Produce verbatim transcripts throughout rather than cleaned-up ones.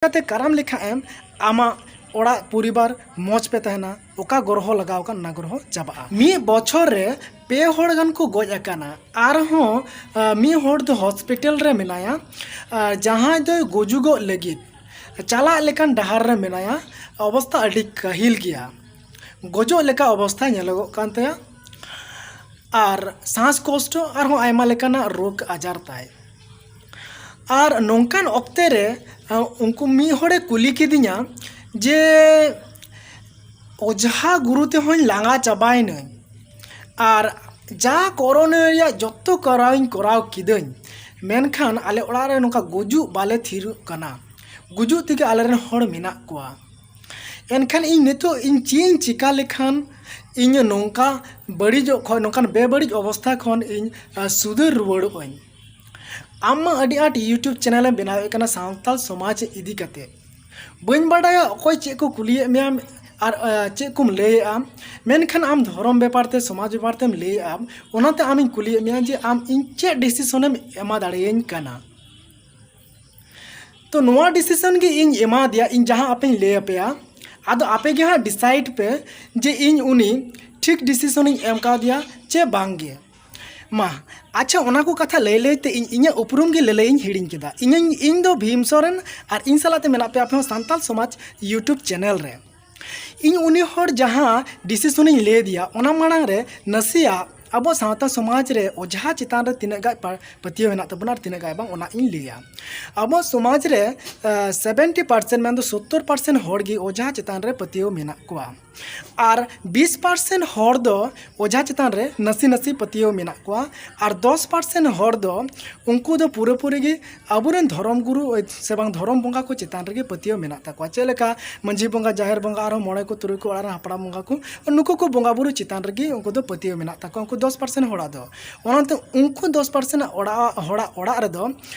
ᱪᱤᱠᱟᱹᱛᱮ ᱠᱟᱨᱟᱢ ᱞᱮᱠᱷᱟᱱ ᱮᱢ ᱟᱢᱟᱜ ᱚᱲᱟᱜ ᱯᱚᱨᱤᱵᱟᱨ ᱢᱚᱡᱽ ᱯᱮ ᱛᱟᱦᱮᱱᱟ, ᱚᱠᱟ ᱜᱨᱚᱦᱚ ᱞᱟᱜᱟᱣ ᱟᱠᱟᱱ ᱚᱱᱟ ᱜᱨᱚᱦᱚ ᱪᱟᱵᱟᱜᱼᱟ᱾ ᱢᱤᱫ ᱵᱚᱪᱷᱚᱨ ᱨᱮ ᱯᱮ ᱦᱚᱲ ᱜᱟᱱ ᱠᱚ ᱜᱚᱡ ᱟᱠᱟᱱᱟ᱾ ᱟᱨᱦᱚᱸ ᱟᱸ, ᱢᱤᱫ ᱦᱚᱲ ᱫᱚ ᱦᱚᱥᱯᱤᱴᱟᱞ ᱨᱮ ᱢᱮᱱᱟᱭᱟ᱾ ᱟᱨ ᱡᱟᱦᱟᱸᱭ ᱫᱚᱭ ᱜᱩᱡᱩᱜᱚᱜ ᱞᱟᱹᱜᱤᱫ ᱪᱟᱞᱟᱜ ᱞᱮᱠᱟᱱ ᱰᱟᱦᱟᱨ ᱨᱮ ᱢᱮᱱᱟᱭᱟ, ᱚᱵᱚᱥᱛᱟ ᱟᱹᱰᱤ ᱠᱟᱹᱦᱤᱞ ᱜᱮᱭᱟ, ᱜᱚᱡᱚᱜ ᱞᱮᱠᱟ ᱚᱵᱚᱥᱛᱟ ᱧᱮᱞᱚᱜᱚᱜ ᱠᱟᱱ ᱛᱟᱭᱟ᱾ ᱟᱨ ᱥᱟᱸᱥ ᱠᱚᱥᱴᱚ ᱟᱨᱦᱚᱸ ᱟᱭᱢᱟ ᱞᱮᱠᱟᱱᱟᱜ ᱨᱳᱜᱽ ᱟᱡᱟᱨ ᱛᱟᱭ᱾ ᱟᱨ ᱱᱚᱝᱠᱟᱱ ᱚᱠᱛᱮ ᱨᱮ ᱟᱸ, ᱩᱱᱠᱩ ᱢᱤᱫ ᱦᱚᱲᱮ ᱠᱩᱞᱤ ᱠᱤᱫᱤᱧᱟ ᱡᱮ, ᱚᱡᱷᱟ ᱜᱩᱨᱩ ᱛᱮᱦᱚᱸᱧ ᱞᱟᱸᱜᱟ ᱪᱟᱵᱟᱭᱮᱱᱟᱹᱧ, ᱟᱨ ᱡᱟ ᱠᱚᱨᱚᱱᱤᱭᱚ ᱨᱮᱭᱟᱜ ᱡᱚᱛᱚ ᱠᱚᱨᱟᱣᱤᱧ ᱠᱚᱨᱟᱣ ᱠᱤᱫᱟᱹᱧ, ᱢᱮᱱᱠᱷᱟᱱ ᱟᱞᱮ ᱚᱲᱟᱜ ᱨᱮ ᱱᱚᱝᱠᱟ ᱜᱩᱡᱩᱜ ᱵᱟᱞᱮ ᱛᱷᱤᱨᱚᱜ ᱠᱟᱱᱟ, ᱜᱩᱡᱩᱜ ᱛᱮᱜᱮ ᱟᱞᱮᱨᱮᱱ ᱦᱚᱲ ᱢᱮᱱᱟᱜ ᱠᱚᱣᱟ᱾ ᱮᱱᱠᱷᱟᱱ ᱤᱧ ᱱᱤᱛᱚᱜ ᱤᱧ ᱪᱮᱫ ᱤᱧ ᱪᱤᱠᱟ ᱞᱮᱠᱷᱟᱱ ᱤᱧ ᱱᱚᱝᱠᱟ ᱵᱟᱹᱲᱤᱡᱚᱜ ᱠᱷᱚᱱ, ᱱᱚᱝᱠᱟᱱ ᱵᱮᱵᱟᱹᱲᱤᱡ ᱚᱵᱚᱥᱛᱷᱟ ᱠᱷᱚᱱ ᱤᱧ ᱟᱸ, ᱥᱩᱫᱷᱟᱹᱨ ᱨᱩᱣᱟᱹᱲᱚᱜ ᱟᱹᱧ? ᱟᱢ ᱢᱟ ᱟᱹᱰᱤ ᱟᱸᱴ YouTube ᱪᱮᱱᱮᱞ ᱮᱢ ᱵᱮᱱᱟᱣᱮᱫ ᱠᱟᱱᱟ ᱥᱟᱱᱛᱟᱲ ᱥᱚᱢᱟᱡᱽ ᱤᱫᱤ ᱠᱟᱛᱮ᱾ ᱵᱟᱹᱧ ᱵᱟᱰᱟᱭᱟ ᱚᱠᱚᱭ ᱪᱮᱫ ᱠᱚ ᱠᱩᱞᱤᱭᱮᱫ ᱢᱮᱭᱟ ᱟᱨ ᱟᱸ, ᱪᱮᱫ ᱠᱚᱢ ᱞᱟᱹᱭᱮᱫᱼᱟ, ᱢᱮᱱᱠᱷᱟᱱ ᱟᱢ ᱫᱷᱚᱨᱚᱢ ᱵᱮᱯᱟᱨ ᱛᱮ, ᱥᱚᱢᱟᱡᱽ ᱵᱮᱯᱟᱨ ᱛᱮᱢ ᱞᱟᱹᱭᱮᱫᱼᱟ᱾ ᱚᱱᱟᱛᱮ ᱟᱢᱤᱧ ᱠᱩᱞᱤᱭᱮᱫ ᱢᱮᱭᱟ ᱡᱮ ᱟᱢ ᱤᱧ ᱪᱮᱫ ᱰᱤᱥᱤᱥᱚᱱᱮᱢ ᱮᱢᱟ ᱫᱟᱲᱮᱭᱟᱹᱧ ᱠᱟᱱᱟ? ᱛᱚ ᱱᱚᱣᱟ ᱰᱤᱥᱤᱥᱚᱱ ᱜᱮ ᱤᱧ ᱮᱢᱟ ᱫᱮᱭᱟ, ᱤᱧ ᱡᱟᱦᱟᱸ ᱟᱯᱮᱧ ᱞᱟᱹᱭ ᱟᱯᱮᱭᱟ᱾ ᱟᱫᱚ ᱟᱯᱮ ᱜᱮ ᱦᱟᱸᱜ ᱰᱤᱥᱟᱭᱤᱰ ᱯᱮ ᱡᱮ ᱤᱧ ᱩᱱᱤ ᱴᱷᱤᱠ ᱰᱤᱥᱤᱥᱚᱱᱤᱧ ᱮᱢ ᱠᱟᱣᱫᱮᱭᱟ ᱪᱮ ᱵᱟᱝ ᱜᱮ᱾ ᱢᱟ, ᱟᱪᱪᱷᱟ, ᱚᱱᱟ ᱠᱚ ᱠᱟᱛᱷᱟ ᱞᱟᱹᱭ ᱞᱟᱹᱭ ᱛᱮ ᱤᱧ ᱤᱧᱟᱹᱜ ᱩᱯᱨᱩᱢ ᱜᱮ ᱞᱟᱹᱞᱟᱹᱭ ᱤᱧ ᱦᱤᱲᱤᱧ ᱠᱮᱫᱟ᱾ ᱤᱧᱤᱧ, ᱤᱧ ᱫᱚ ᱵᱷᱤᱢ ᱥᱚᱨᱮᱱ, ᱟᱨ ᱤᱧ ᱥᱟᱞᱟᱜ ᱛᱮ ᱢᱮᱱᱟᱜ ᱯᱮᱭᱟ ᱟᱯᱮ ᱦᱚᱸ ᱥᱟᱱᱛᱟᱞ ᱥᱚᱢᱟᱡᱽ YouTube ᱪᱮᱱᱮᱞ ᱨᱮ᱾ ᱤᱧ ᱩᱱᱤ ᱦᱚᱲ ᱡᱟᱦᱟᱸ ᱰᱤᱥᱤᱥᱚᱱᱤᱧ ᱞᱟᱹᱭ ᱟᱫᱮᱭᱟ, ᱚᱱᱟ ᱢᱟᱲᱟᱝ ᱨᱮ ᱱᱟᱥᱮᱭᱟᱜ ᱟᱵᱚ ᱥᱟᱶᱛᱟ ᱥᱚᱢᱟᱡᱽ ᱨᱮ ᱚᱡᱷᱟ ᱪᱮᱛᱟᱱ ᱨᱮ ᱛᱤᱱᱟᱹᱜ ᱜᱟᱱ ᱯᱟ-, ᱯᱟᱹᱛᱭᱟᱹᱣ ᱦᱮᱱᱟᱜ ᱛᱟᱵᱚᱱᱟ ᱟᱨ ᱛᱤᱱᱟᱹᱜ ᱜᱟᱱ ᱵᱟᱝ, ᱚᱱᱟ ᱤᱧ ᱞᱟᱹᱭᱟ᱾ ᱟᱵᱚ ᱥᱚᱢᱟᱡᱽ ᱨᱮ, ᱟᱸ, ᱥᱮᱵᱷᱮᱱᱴᱤ ᱯᱟᱨᱥᱮᱱᱴ, ᱢᱮᱱᱫᱚ ᱥᱳᱛᱛᱳᱨ ᱯᱟᱨᱥᱮᱱᱴ ᱦᱚᱲ ᱜᱮ ᱚᱡᱷᱟ ᱪᱮᱛᱟᱱ ᱨᱮ ᱯᱟᱹᱛᱭᱟᱹᱣ ᱢᱮᱱᱟᱜ ᱠᱚᱣᱟ᱾ ᱟᱨ ᱵᱤᱥ ᱯᱟᱨᱥᱮᱱᱴ ᱦᱚᱲ ᱫᱚ ᱚᱡᱷᱟ ᱪᱮᱛᱟᱱ ᱨᱮ ᱱᱟᱥᱮ ᱱᱟᱥᱮ ᱯᱟᱹᱛᱭᱟᱹᱣ ᱢᱮᱱᱟᱜ ᱠᱚᱣᱟ᱾ ᱟᱨ ᱫᱚᱥ ᱯᱟᱨᱥᱮᱱᱴ ᱦᱚᱲ ᱫᱚ, ᱩᱱᱠᱩ ᱫᱚ ᱯᱩᱨᱟᱹᱯᱩᱨᱤ ᱜᱮ ᱟᱵᱚᱨᱮᱱ ᱫᱷᱚᱨᱚᱢ ᱜᱩᱨᱩ ᱥᱮ ᱵᱟᱝ ᱫᱷᱚᱨᱚᱢ ᱵᱚᱸᱜᱟ ᱠᱚ ᱪᱮᱛᱟᱱ ᱨᱮᱜᱮ ᱯᱟᱹᱛᱭᱟᱹᱣ ᱢᱮᱱᱟᱜ ᱛᱟᱠᱚᱣᱟ᱾ ᱪᱮᱫ ᱞᱮᱠᱟ ᱢᱟᱹᱡᱷᱤ ᱵᱚᱸᱜᱟ, ᱡᱟᱦᱮᱨ ᱵᱚᱸᱜᱟ, ᱟᱨᱦᱚᱸ ᱢᱚᱬᱮ ᱠᱚ, ᱛᱩᱨᱩᱭ ᱠᱚ, ᱚᱲᱟᱜ ᱨᱮᱱ ᱦᱟᱯᱲᱟᱢ ᱵᱚᱸᱜᱟ ᱠᱚ, ᱱᱩᱠᱩ ᱠᱚ ᱵᱚᱸᱜᱟ ᱵᱩᱨᱩ ᱪᱮᱛᱟᱱ ᱨᱮᱜᱮ ᱩᱱᱠᱩ ᱫᱚ ᱯᱟᱹᱛᱭᱟᱹᱣ ᱢᱮᱱᱟᱜ ᱛᱟᱠᱚᱣᱟ, ᱩᱱᱠᱩ ᱫᱚᱥ ᱯᱟᱨᱥᱮᱱᱴ ᱦᱚᱲᱟᱜ ᱫᱚ᱾ ᱚᱱᱟᱛᱮ ᱩᱱᱠᱩ ᱫᱚᱥ ᱯᱟᱨᱥᱮᱱᱴ ᱚᱲᱟᱜ, ᱦᱚᱲᱟᱜ ᱚᱲᱟᱜ ᱨᱮᱫᱚ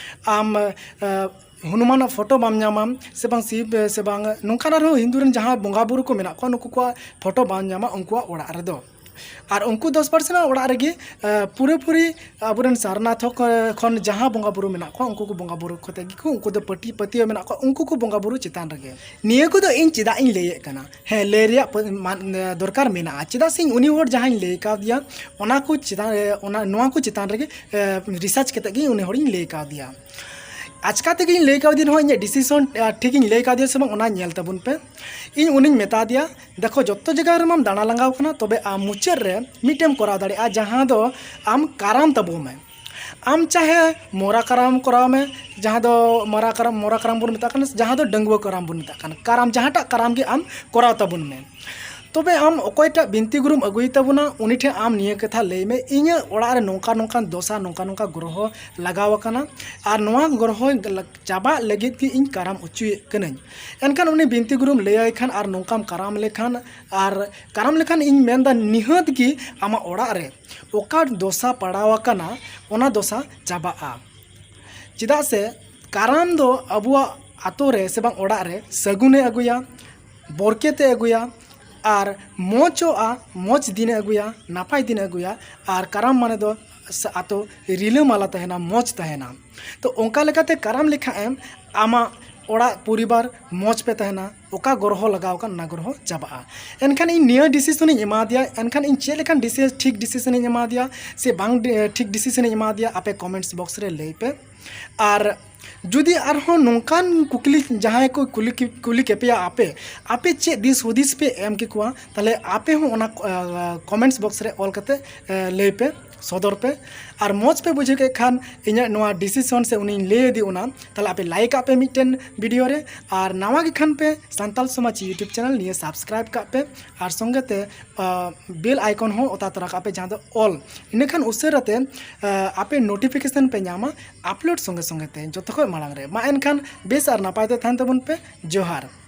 ᱟᱢ, ᱮ, ᱦᱚᱱᱩᱢᱟᱱᱟᱜ ᱯᱷᱳᱴᱳ ᱵᱟᱢ ᱧᱟᱢᱟ, ᱥᱮ ᱵᱟᱝ ᱥᱤᱵ, ᱥᱮ ᱵᱟᱝ ᱱᱚᱝᱠᱟᱱ ᱟᱨᱦᱚᱸ ᱦᱤᱱᱫᱩ ᱨᱮᱱ ᱡᱟᱦᱟᱸ ᱵᱚᱸᱜᱟ ᱵᱩᱨᱩ ᱠᱚ ᱢᱮᱱᱟᱜ ᱠᱚᱣᱟ, ᱱᱩᱠᱩ ᱠᱚᱣᱟᱜ ᱯᱷᱳᱴᱳ ᱵᱟᱢ ᱧᱟᱢᱟ ᱩᱱᱠᱩᱣᱟᱜ ᱚᱲᱟᱜ ᱨᱮᱫᱚ᱾ ᱟᱨ ᱩᱱᱠᱩ ᱫᱚᱥ ᱯᱟᱨᱥᱮᱱᱴ ᱚᱲᱟᱜ ᱨᱮᱜᱮ ᱯᱩᱨᱟᱹᱯᱩᱨᱤ ᱟᱵᱚᱨᱮᱱ ᱥᱟᱨᱱᱟᱛᱷᱚᱠ ᱠᱷᱚᱱ ᱡᱟᱦᱟᱸ ᱵᱚᱸᱜᱟ ᱵᱩᱨᱩ ᱢᱮᱱᱟᱜ ᱠᱚᱣᱟ, ᱩᱱᱠᱩ ᱠᱚ ᱵᱚᱸᱜᱟ ᱵᱩᱨᱩ ᱠᱚᱛᱮ ᱜᱮᱠᱚ, ᱩᱱᱠᱩ ᱫᱚ ᱯᱟᱹᱛᱭᱟᱹᱣ ᱢᱮᱱᱟᱜ ᱠᱚᱣᱟ, ᱩᱱᱠᱩ ᱠᱚ ᱵᱚᱸᱜᱟ ᱵᱩᱨᱩ ᱪᱮᱛᱟᱱ ᱨᱮᱜᱮ᱾ ᱱᱤᱭᱟᱹ ᱠᱚᱫᱚ ᱤᱧ ᱪᱮᱫᱟᱜ ᱤᱧ ᱞᱟᱹᱭᱮᱫ ᱠᱟᱱᱟ? ᱦᱮᱸ, ᱞᱟᱹᱭ ᱨᱮᱭᱟᱜ ᱫᱚᱨᱠᱟᱨ ᱢᱮᱱᱟᱜᱼᱟ᱾ ᱪᱮᱫᱟᱜ ᱥᱮ ᱤᱧ ᱩᱱᱤ ᱦᱚᱲ ᱡᱟᱦᱟᱸᱧ ᱞᱟᱹᱭ ᱠᱟᱣᱫᱮᱭᱟ, ᱚᱱᱟ ᱠᱚ ᱪᱮᱛᱟᱱ ᱨᱮ, ᱚᱱᱟ, ᱱᱚᱣᱟ ᱠᱚ ᱪᱮᱛᱟᱱ ᱨᱮᱜᱮ ᱨᱤᱥᱟᱨᱪ ᱠᱟᱛᱮ ᱜᱮ ᱩᱱᱤ ᱦᱚᱲᱤᱧ ᱞᱟᱹᱭ ᱠᱟᱣᱫᱮᱭᱟ᱾ ᱟᱪᱠᱟ ᱛᱮᱜᱮᱧ ᱞᱟᱹᱭ ᱠᱟᱣᱫᱮ ᱨᱮᱦᱚᱸ, ᱤᱧᱟᱹᱜ ᱰᱤᱥᱤᱥᱚᱱ ᱴᱷᱤᱠᱤᱧ ᱞᱟᱹᱭ ᱠᱟᱣᱫᱮᱭᱟ ᱥᱮ ᱵᱟᱝ, ᱚᱱᱟ ᱧᱮᱞ ᱛᱟᱵᱚᱱ ᱯᱮ᱾ ᱤᱧ ᱩᱱᱤᱧ ᱢᱮᱛᱟ ᱫᱮᱭᱟ, "ᱫᱮᱠᱷᱚ, ᱡᱚᱛᱚ ᱡᱟᱭᱜᱟ ᱨᱮᱢᱟᱢ ᱫᱟᱬᱟ ᱞᱟᱸᱜᱟᱣ ᱠᱟᱱᱟ, ᱛᱚᱵᱮ ᱟᱢ ᱢᱩᱪᱟᱹᱫ ᱨᱮ ᱢᱤᱫᱴᱮᱱ ᱮᱢ ᱠᱚᱨᱟᱣ ᱫᱟᱲᱮᱭᱟᱜᱼᱟ, ᱡᱟᱦᱟᱸ ᱫᱚ ᱟᱢ ᱠᱟᱨᱟᱢ ᱛᱟᱵᱚ ᱢᱮ᱾ ᱟᱢ ᱪᱟᱦᱮ ᱢᱚᱨᱟ ᱠᱟᱨᱟᱢ ᱠᱚᱨᱟᱣ ᱢᱮ, ᱡᱟᱦᱟᱸ ᱫᱚ ᱢᱚᱨᱟ ᱠᱟᱨᱟᱢ, ᱢᱚᱨᱟ ᱠᱟᱨᱟᱢ ᱵᱚᱱ ᱢᱮᱛᱟᱜ ᱠᱟᱱᱟ, ᱡᱟᱦᱟᱸ ᱫᱚ ᱰᱟᱺᱜᱩᱣᱟᱹ ᱠᱟᱨᱟᱢ ᱵᱚᱱ ᱢᱮᱛᱟᱜ ᱠᱟᱱᱟ, ᱠᱟᱨᱟᱢ, ᱡᱟᱦᱟᱸᱴᱟᱜ ᱠᱟᱨᱟᱢ ᱜᱮ ᱟᱢ ᱠᱚᱨᱟᱣ ᱛᱟᱵᱚᱱ ᱢᱮ᱾ ᱛᱚᱵᱮ ᱟᱢ ᱚᱠᱚᱭᱴᱟᱜ ᱵᱤᱱᱛᱤ ᱜᱩᱨᱩᱢ ᱟᱹᱜᱩᱭ ᱛᱟᱵᱚᱱᱟ, ᱩᱱᱤ ᱴᱷᱮᱱ ᱟᱢ ᱱᱤᱭᱟᱹ ᱠᱟᱛᱷᱟ ᱞᱟᱹᱭ ᱢᱮ, 'ᱤᱧᱟᱹᱜ ᱚᱲᱟᱜ ᱨᱮ ᱱᱚᱝᱠᱟ ᱱᱚᱝᱠᱟᱱ ᱫᱚᱥᱟ, ᱱᱚᱝᱠᱟ ᱱᱚᱝᱠᱟ ᱜᱨᱚᱦᱚ ᱞᱟᱜᱟᱣ ᱟᱠᱟᱱᱟ, ᱟᱨ ᱱᱚᱣᱟ ᱜᱨᱚᱦᱚ ᱪᱟᱵᱟᱜ ᱞᱟᱹᱜᱤᱫ ᱜᱮ ᱤᱧ ᱠᱟᱨᱟᱢ ᱚᱪᱚᱭᱮᱫ ᱠᱟᱹᱱᱟᱹᱧ.' ᱮᱱᱠᱷᱟᱱ ᱩᱱᱤ ᱵᱤᱱᱛᱤ ᱜᱩᱨᱩᱢ ᱞᱟᱹᱭᱟᱭ ᱠᱷᱟᱱ, ᱟᱨ ᱱᱚᱝᱠᱟᱢ ᱠᱟᱨᱟᱢ ᱞᱮᱠᱷᱟᱱ, ᱟᱨ ᱠᱟᱨᱟᱢ ᱞᱮᱠᱷᱟᱱ, ᱤᱧ ᱢᱮᱱᱫᱟ ᱱᱤᱦᱟᱹᱛ ᱜᱮ ᱟᱢᱟᱜ ᱚᱲᱟᱜ ᱨᱮ ᱚᱠᱟ ᱫᱚᱥᱟ ᱯᱟᱲᱟᱣ ᱟᱠᱟᱱᱟ, ᱚᱱᱟ ᱫᱚᱥᱟ ᱪᱟᱵᱟᱜᱼᱟ᱾ ᱪᱮᱫᱟᱜ ᱥᱮ ᱠᱟᱨᱟᱢ ᱫᱚ ᱟᱵᱚᱣᱟᱜ ᱟᱛᱳ ᱨᱮ ᱥᱮ ᱵᱟᱝ ᱚᱲᱟᱜ ᱨᱮ ᱥᱟᱹᱜᱩᱱᱮ ᱟᱹᱜᱩᱭᱟ, ᱵᱚᱨᱠᱮᱛᱮ ᱟᱹᱜᱩᱭᱟ, ᱟᱨ ᱢᱚᱡᱚᱜᱼᱟ, ᱢᱚᱡᱽ ᱫᱤᱱᱮ ᱟᱹᱜᱩᱭᱟ, ᱱᱟᱯᱟᱭ ᱫᱤᱱᱮ ᱟᱹᱜᱩᱭᱟ᱾ ᱟᱨ ᱠᱟᱨᱟᱢ ᱢᱟᱱᱮ ᱫᱚ ᱥᱟ-, ᱟᱛᱳ ᱨᱤᱞᱟᱹᱢᱟᱞᱟ ᱛᱟᱦᱮᱱᱟ, ᱢᱚᱡᱽ ᱛᱟᱦᱮᱱᱟ᱾ ᱛᱚ, ᱚᱱᱠᱟ ᱞᱮᱠᱟᱛᱮ ᱠᱟᱨᱟᱢ ᱞᱮᱠᱷᱟᱱ ᱮᱢ, ᱟᱢᱟᱜ ᱚᱲᱟᱜ ᱯᱚᱨᱤᱵᱟᱨ ᱢᱚᱡᱽ ᱯᱮ ᱛᱟᱦᱮᱱᱟ, ᱚᱠᱟ ᱜᱨᱚᱦᱚ ᱞᱟᱜᱟᱣ ᱟᱠᱟᱱ, ᱚᱱᱟ ᱜᱨᱚᱦᱚ ᱪᱟᱵᱟᱜᱼᱟ᱾ ᱮᱱᱠᱷᱟᱱ ᱤᱧ ᱱᱤᱭᱟᱹ ᱰᱤᱥᱤᱥᱚᱱᱤᱧ ᱮᱢᱟ ᱫᱮᱭᱟ᱾ ᱮᱱᱠᱷᱟᱱ ᱤᱧ ᱪᱮᱫ ᱞᱮᱠᱟᱱ ᱰᱤᱥᱤ-, ᱴᱷᱤᱠ ᱰᱤᱥᱤᱥᱚᱱᱤᱧ ᱮᱢᱟ ᱫᱮᱭᱟ ᱥᱮ ᱵᱟᱝ ᱰᱤ-, ᱴᱷᱤᱠ ᱰᱤᱥᱤᱥᱚᱱᱤᱧ ᱮᱢᱟ ᱫᱮᱭᱟ, ᱟᱯᱮ ᱠᱚᱢᱮᱱᱴᱥ ᱵᱚᱠᱥ ᱨᱮ ᱞᱟᱹᱭ ᱯᱮ᱾ ᱟᱨ ᱡᱩᱫᱤ ᱟᱨᱦᱚᱸ ᱱᱚᱝᱠᱟᱱ ᱠᱩᱠᱞᱤ ᱡᱟᱦᱟᱸᱭ ᱠᱚ ᱠᱩᱞᱤ ᱠᱮ-, ᱠᱩᱞᱤ ᱠᱮᱯᱮᱭᱟ ᱟᱯᱮ, ᱟᱯᱮ ᱪᱮᱫ ᱫᱤᱥ ᱦᱩᱫᱤᱥ ᱯᱮ ᱮᱢ ᱠᱮᱠᱚᱣᱟ, ᱛᱟᱦᱚᱞᱮ ᱟᱯᱮ ᱦᱚᱸ ᱚᱱᱟ, ᱟ, ᱠᱚᱢᱮᱱᱴᱥ ᱵᱚᱠᱥ ᱨᱮ ᱚᱞ ᱠᱟᱛᱮ, ᱮ, ᱞᱟᱹᱭ ᱯᱮ, ᱥᱚᱫᱚᱨ ᱯᱮ᱾ ᱟᱨ ᱢᱚᱡᱽ ᱯᱮ ᱵᱩᱡᱷᱟᱹᱣ ᱠᱮᱫ ᱠᱷᱟᱱ ᱤᱧᱟᱹᱜ ᱱᱚᱣᱟ ᱰᱤᱥᱤᱥᱚᱱ ᱥᱮ ᱩᱱᱤᱧ ᱞᱟᱹᱭ ᱟᱫᱮ ᱚᱱᱟ, ᱛᱟᱦᱚᱞᱮ ᱟᱯᱮ ᱞᱟᱭᱤᱠ ᱠᱟᱜ ᱯᱮ ᱢᱤᱫᱴᱮᱱ ᱵᱷᱤᱰᱤᱭᱳ ᱨᱮ, ᱟᱨ ᱱᱟᱣᱟ ᱜᱮ ᱠᱷᱟᱱ ᱯᱮ ᱥᱟᱱᱛᱟᱞ ᱥᱚᱢᱟᱡᱽ YouTube ᱪᱮᱱᱮᱞ ᱱᱤᱭᱟᱹ ᱥᱟᱵᱥᱠᱨᱟᱭᱤᱵ ᱠᱟᱜ ᱯᱮ, ᱟᱨ ᱥᱚᱸᱜᱮ ᱛᱮ, ᱟ, ᱵᱮᱞ ᱟᱭᱠᱚᱱ ᱦᱚᱸ ᱚᱛᱟ ᱛᱚᱨᱟ ᱠᱟᱜ ᱯᱮ, ᱡᱟᱦᱟᱸ ᱫᱚ ᱚᱞ᱾ ᱤᱱᱟᱹᱠᱷᱟᱱ ᱩᱥᱟᱹᱨᱟ ᱛᱮ, ᱟ, ᱟᱯᱮ ᱱᱳᱴᱤᱯᱷᱤᱠᱮᱥᱚᱱ ᱯᱮ ᱧᱟᱢᱟ ᱟᱯᱞᱳᱰ ᱥᱚᱸᱜᱮ ᱥᱚᱸᱜᱮ ᱛᱮ, ᱡᱚᱛᱚ ᱠᱷᱚᱱ ᱢᱟᱲᱟᱝ ᱨᱮ᱾ ᱢᱟ ᱮᱱᱠᱷᱟᱱ ᱵᱮᱥ ᱟᱨ ᱱᱟᱯᱟᱭ ᱛᱮ ᱛᱟᱦᱮᱱ ᱛᱟᱵᱚᱱ ᱯᱮ᱾ ᱡᱚᱦᱟᱨ᱾